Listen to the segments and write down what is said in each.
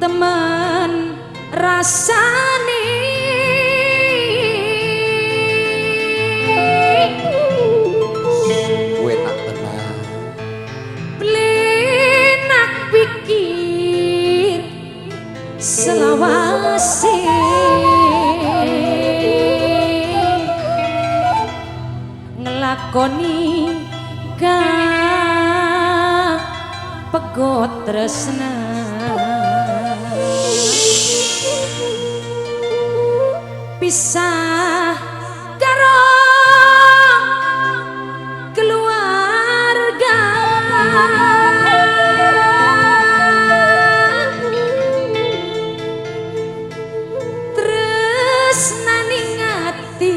Temen rasane Enak tenan. Blenak pikir selawase ngelakoni kang pegot tresna pisah karo keluarga tresnane ati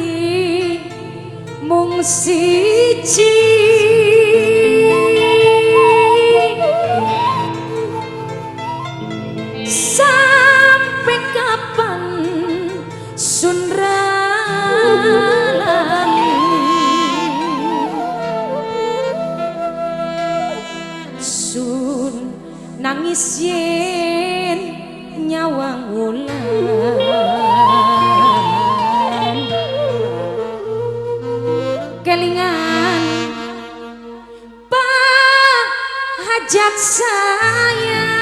mung siji sampai kapan sun lali sun nangis yen nyawang wulan kelingan Pak Hajat sayang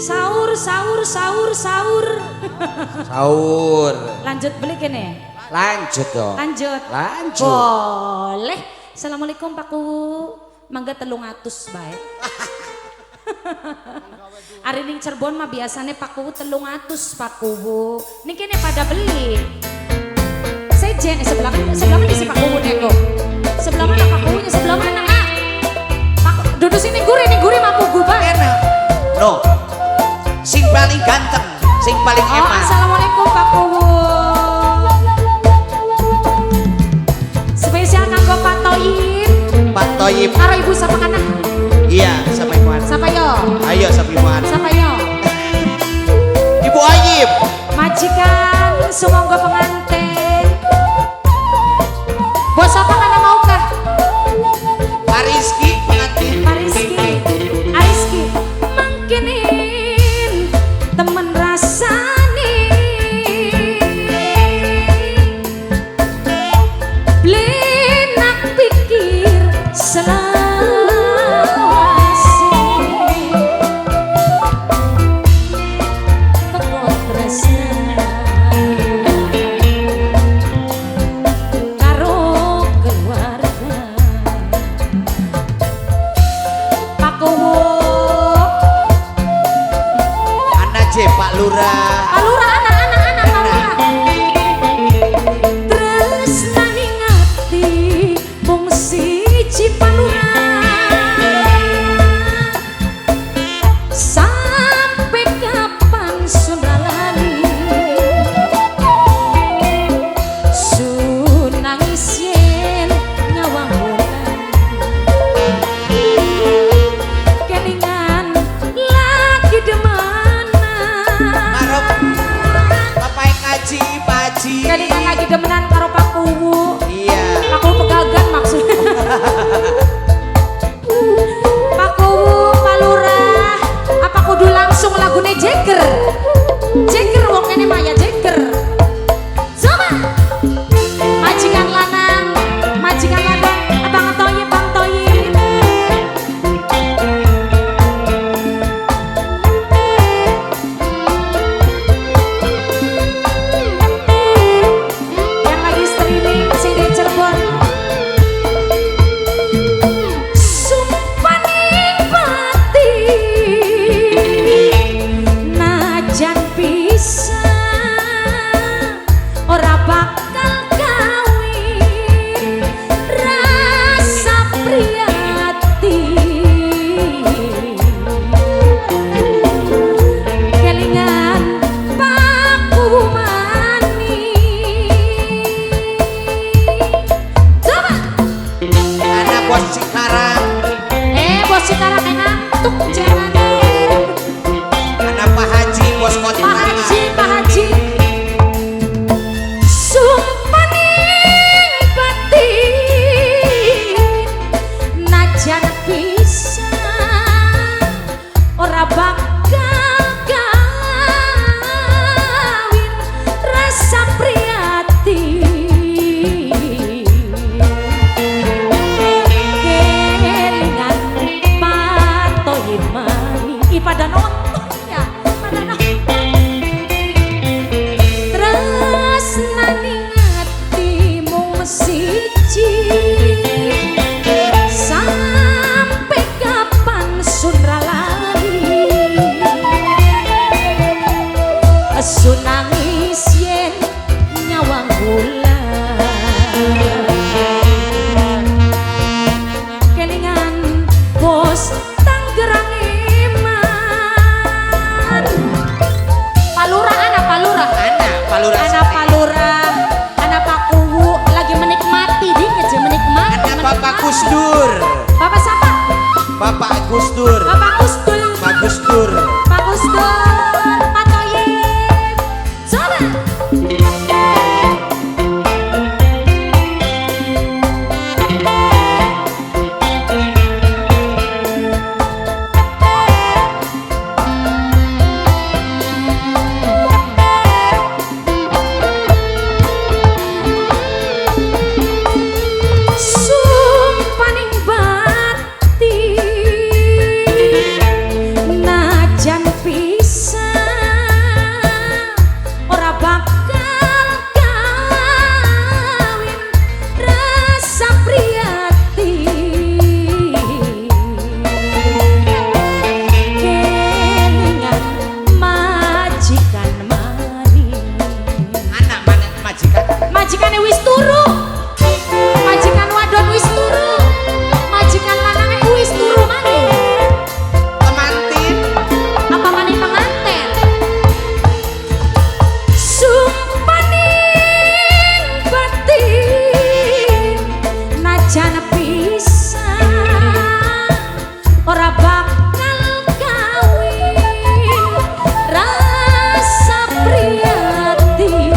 sahur sahur sahur sahur. Sahur. Lanjut beli kene. Lanjut dong. Lanjut. Lanjut. Boleh. Assalamualaikum Pak Kuwu. Mangga 300 bae. Ari ning Cirebon mah biasanya Pak Kuwu 300 Pak Kuwu. Ning kene pada beli. Sejen sebelah sebelah mana si Pak Kuwu nego? Sebelah mana Pak Kuwunya? Sebelah mana ah? Pak duduk sini guri ning guri mah pugu bae. Enak. No. Sing paling ganteng, sing paling Oh, eman. assalamualaikum Pak Kuwu. Spesial kanggo Pak Toyib. Pak Toyib. Karo Ibu sapa kana? Iya, sama Ibu Ana. Sapa yo? Ayo sama Ibu Ana. Sapa yo? Ibu Ayib. Majikan sumangga pengantin. Bos apa kana mau kah? Pak Rizky pengantin. Pak Rizky, Ariski, mangkinin temen rasane. Blenak pikir selawase. Pegot tresna karo keluarga. Pak Kuwu, Ana J Pak Lurah. Pak Lurah, anak anak anak Pak Lurah. Tresnane ngati mung siji Pak Lurah. Sampai kapan sun lali? Sun nangis yen nyawang wulan. Kelingan lagi demenan. Karo Bapak ngaji, Pak Haji. Kelingan lagi demenan karo Pak Kuwu. Iya. Pak Kuwu pegagan maksudnya. Pak Kuwu, Pak Lurah, apa kudu langsung lagune Jeger? Jeger wong kene mah ya Jeger. Coba. Majikan lanang, majikan lanang, Abang Toyib, Bang Toyib. Yang lagi streaming sing di Cirebon. Sumpah ning batin najan pisah ora bakal kawin rasa prihatin kelingan Paku Mani. Coba. Ana bos Cikarang, Bos Cikarang ngantuk jangan. Ana Pak Haji bos Pak Kota. Haji, Pak Haji. Sumpah ning batin najan Terus Tangerang iman. Palura ana Palura. Ana Palura. Ana Palura, ana Pak Kuwu lagi menikmati di keje menikmati. Ana Bapak Menikmati. Gus Dur. Bapak siapa? Bapak Gus Dur. Bapak Gus Dur. Pak Gus Dur. Pak Gus Dur, Pak Toyib. Coba. Sumpaning batin najan pisah ora bakal kawin rasa prihatin kelingan majikan maning. Anak mana majikan? Majikane wis turu, majikan wadon wis turu, majikan lanange wis turu maning. Temantin. Apa maning penganten. Sumpaning batin najan pisah ora bakal kawin rasa prihatin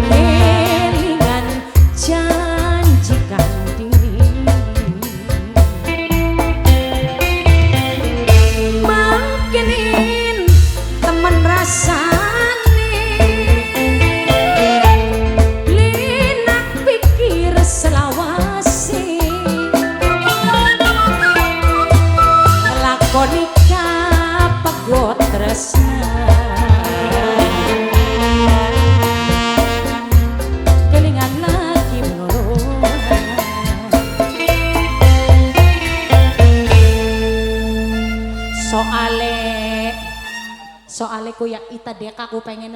kelingan janjikan diri mangkinin temen rasane linak pikir selawase nglakoni kapegot tresna kelingan lagi meloro. Soale soale ku ya ita dek aku pengen.